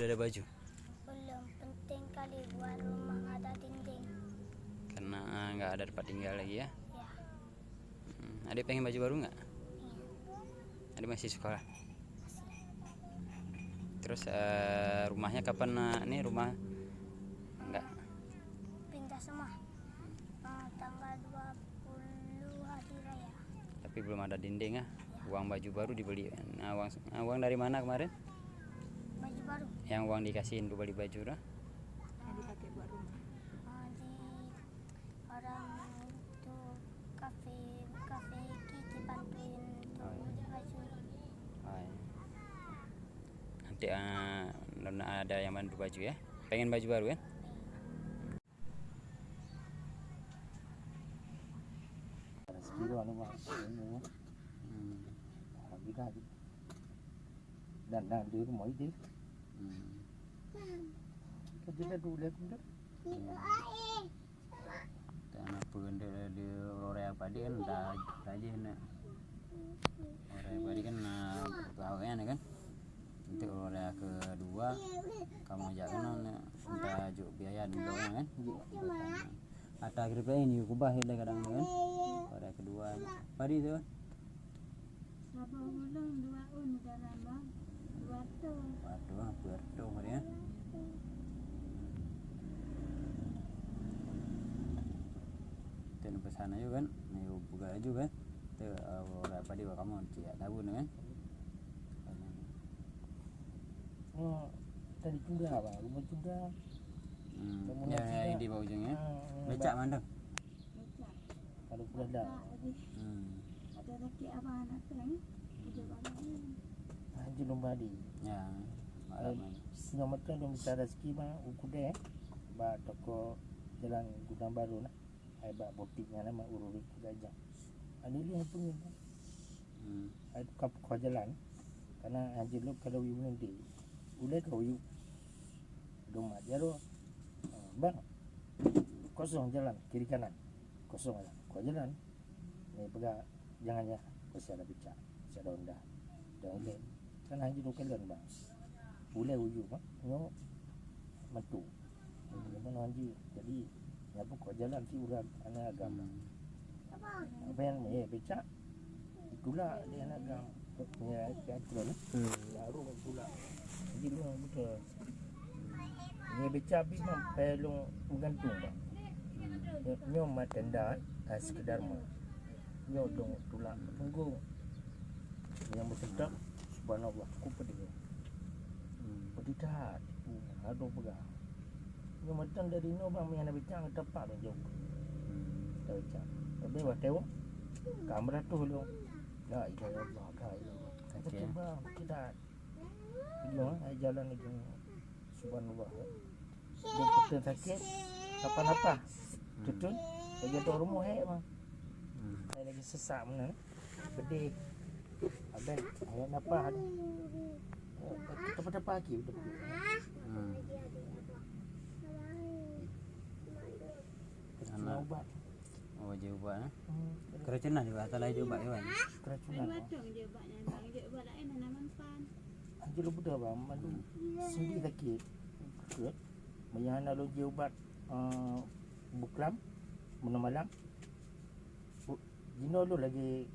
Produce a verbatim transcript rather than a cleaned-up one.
Ada baju? Belum, penting kali buat rumah ada dinding. Karena, ah, nggak ada tempat tinggal lagi ya? Ya. Hmm, adik pengen baju baru nggak? Pengen. Adik masih sekolah? Masih. Terus, eh, rumahnya kapan, eh, ini rumah? Nggak. Pindah semua. Eh, tanggal dua puluh hari raya. Tapi belum ada dinding ah. Ya. Uang baju baru dibeli. Nah, uang, nah, uang dari mana kemarin? Baju baru. Yang uang dikasihin untuk beli baju dah? Yang dipakai buat rumah. Eh, di orang itu kafe, kafe Kiki bantuin untuk beli baju. Oh, iya. Nanti, ah, ada yang bantu baju ya. Pengen baju baru kan? Rezeki tu anu, Bang. Hmm. Alhamdulillah. Dan, dan di rumah itu. Hmm. Kerja dah dua bulan tu. Hmm. Tanah pun dia, dia orang yang paling dah rajin nak. Orang yang paling kan, ah, pegawai kan. Untuk orang kedua, kamu ajak kena nak minta juk biaya dulu kan. Ata kira ini kubah dia kadang kan. Orang kedua. Padi tu. Saboh ulôn dua ôn dalam bang, dua ratus. Waduh, dua ratus dia. Teu pesan aja kan, ayo buka aja kan. Teu, eh, orang apa dia kamu cek tahu kan. Oh, tadi juga bang, rumah juga. Hmm. Kamu ya, nak ya, juga? Di bawah ujung ya. Hmm, becak mandang. Becak. Kalau berada. Hmm. Ada lagi abang anak tu ni. Dia baru ni. Ah, di lomba di. Ya. Eh, singoh mata dong bicara rezeki bang, ukudeh. Ba toko jalan Gudang Baru nak. Ai ba butik ngan nama urus gajah. Ada dia pun. Hmm. Ai tukang pukul jalan. Karena aja lo kalau yuk nanti. Udah kau yuk. Domat jaro. Ah, bang. Kosong jalan kiri kanan. Kosong lah. Kau jalan. Ni pegang jangan ya. Kau siapa bicara. Siapa onda. Dah udah. Kan hanya dua kali bang. Boleh ujuk bang. Nyo matu. Mana haji. Jadi nyapu kau jalan ti urang anak agama. Hmm. Apa yang eh becak? Itulah dia anak agama. Ya, ya, itulah. Hmm. Baru itulah. Jadi memang betul. Nyoe becak bit mah payah lôn meugantung bak. Nyoe, nyoe mat tenda, eh, sekedar mat. Nyoe dong tulak punggung. Nyang meuteutap, subhanallah, cukup pedih. Hmm. Pedih that. Uh, aduh peugah. Nyoe meuteun dari nyoe bang, meunan becak geutapak lôn jauh. Hmm. Geutapak. Tapi watèe ka meuratoh lôn. La ilaha illallah, la ilaha illallah. Okey. Betul bang, betul that. Ujong, eh, jalan ujong. Subhanallah. Dia betul sakit. Apa-apa. Tutun. Lagi tu rumah hek mah. Hmm. Saya lagi sesak mana. Pedih. Ada ayat nafas ada. Tapa-tapa lagi betul. Hmm. Kena ubat. Oh, jeuet ubat, eh? Hmm. Keracunan juga, salah jeuet ubat, kan? Keracunan. Ada batang jeuet ubat nyan, jeuet ubat lain, ada manfaat. Anjir, lu betul, Bang. Malu. Hmm. Sendi sakit. Sakit. Maya hana lôn jeuet ubat, eh, buklam, bunoe malam. Bu-, jinoe lôn lagi